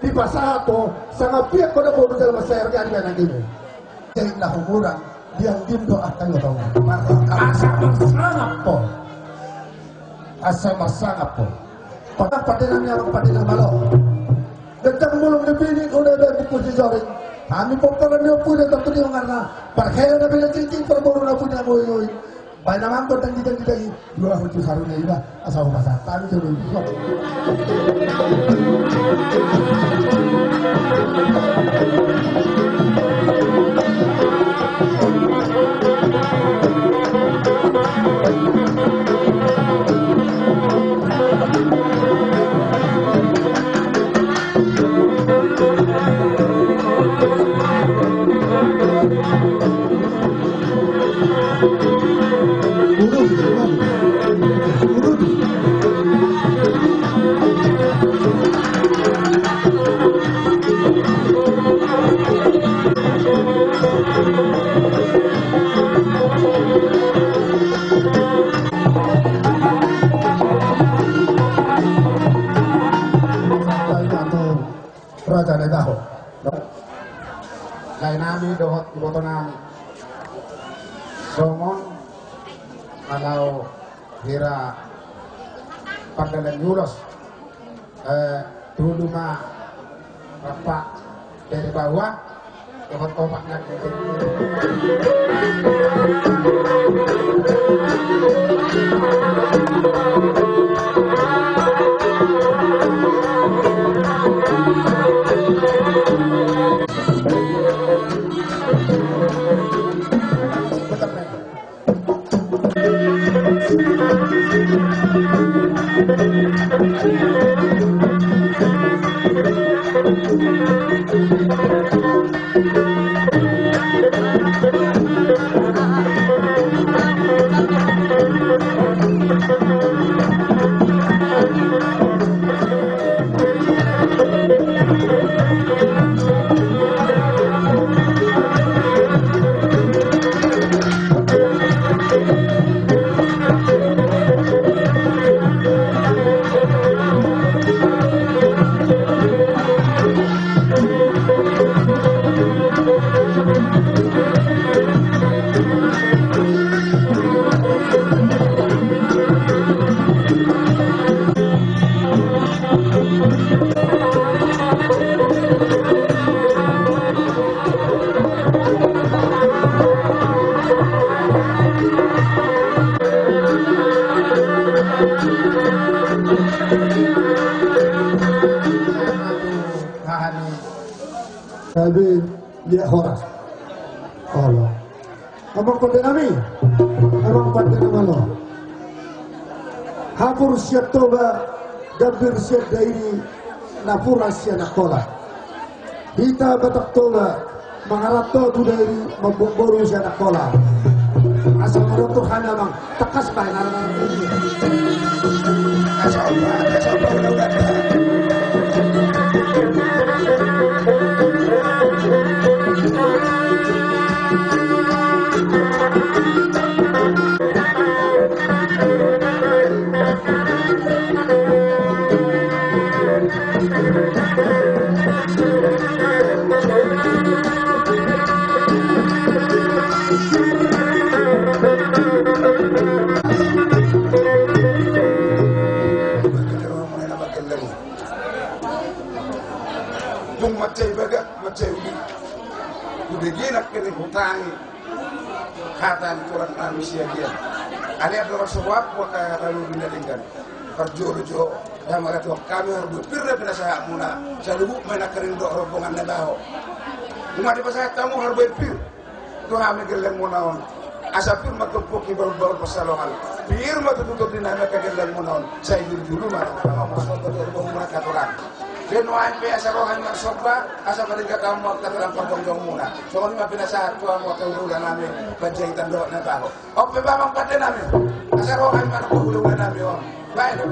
dipasahat ho, sanga piak ho namboru jala mansai arga di baen anggim. Jadi na humurang di anggim do angka i oto. Asa marsangap ho. Asa marsangap ho. Pande nami, amang pande na malo. Ganjang mulung ni pinik, uda dan di pusi joring. Hami pomparan ni ompu da, Tuan Debangarna. Parhela na pinancingcing, parboru na pinamoioi. Baen amang gondang di dangdang i. Dua hot saru na i da. Asa hupasahat hami jolo. Raja na taho. Lae nami dohot iboto nami. Songon na laho hira pardalan ni ulos. Eh, tolu ma rap, bere baoa, dohot opat na. Tapi dia horas. Olo. Amang pande nami, amang pande na malo. Hapur sian Toba, Gambir sian Dairi, Napura sian Angkola. Hita Batak Toba mangaranto tu Dairi, mamboan boru sian Angkola. Asa marotor hami amang. Tangkas bahen anak-anak. Tung mansai bagak, mansai uli. Hubege nangkin hutangi. Hata ni tulang nami Siagian. Alai andorang so huampu angka na lobina denggan. Parjolo jo, damang na tulang, hami harbue pir do pinasahatmuna. Saluhut ma i nangkin dok rombongan na baho. Nunga dipasahat hamu harbue pir tu hami gellengmuna on. Asa pir ma turpuk ni bahulbahul pansalongan. Pir ma tutu tondinami angka gellengmuna on. Sai jurujuru ma na mangomos on tu rombongan na tulang. Nuaeng pe asa ro hami marsomba, asa paringkat hamu angka tulang parjongjongmuna. Songon i ma pinasahat tu hamu angka hulahula nami Panjaitan dohot na baho. On pe amang pande nami, asa ro hami manang hulahula nami on. Baen do.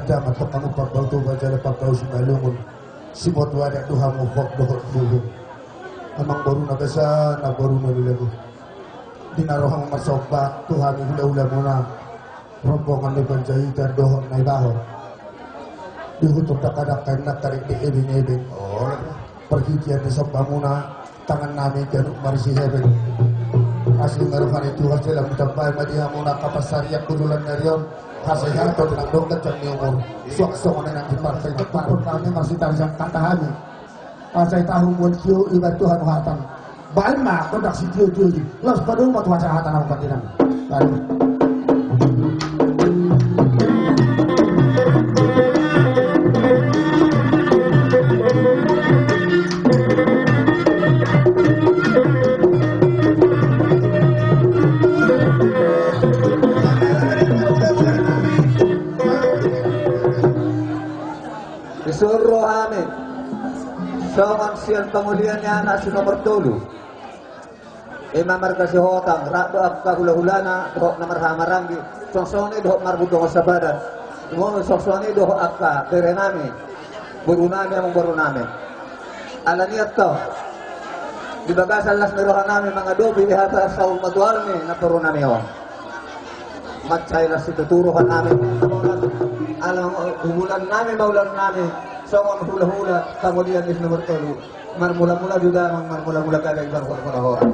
Damang tong hamu parbau Toba jala parbau Simalungun. Simotu adat do hamu hot dohot luhut. Amang boru na basa na boru na lulagu. Di na ro hamu marsomba tu hami hulahulamuna. Rombongan ni Panjaitan dohot Naibahon. Di hutur dakdanak kain na tarik di ebeng-ebeng. Parhitean ni sombamuna, tangan nami ganup marisi hepeng. Asi ma roha ni Tuhan, jala hutambai ma di hamuna angka pansarian bulan ni ari on. Hasehaton, tinandok ganjang ni umur. Suang songon i nang di partai na parpur nami marsitarisan hata hami. Asa i tahu muan sio iba Tuhan hatan. Baen ma kondak sitio-tio i. Los padung ma Tuhan sahatan nang pandiran. Baru. Disuru hami songon sian pangolian ni anak si nomor tolu. Ima marga Sihotang, rap do angka hulahulana, dohot na marhahamaranggi, songon i dohot marbudongan sabadan. Songon i dohot angka bere nami, boru nami, amang boru nami. Alani i antong, di bagasan las ni roha nami mangadopi di hata saur matua ni namboru nami on. Mansai las situtu roha nami, ala umbulan nami ma ulaon nami, songon hulahula, pangolian ni si nomor tolu. Marmulamula di damang, marmulamula gabe, marmulamula horas.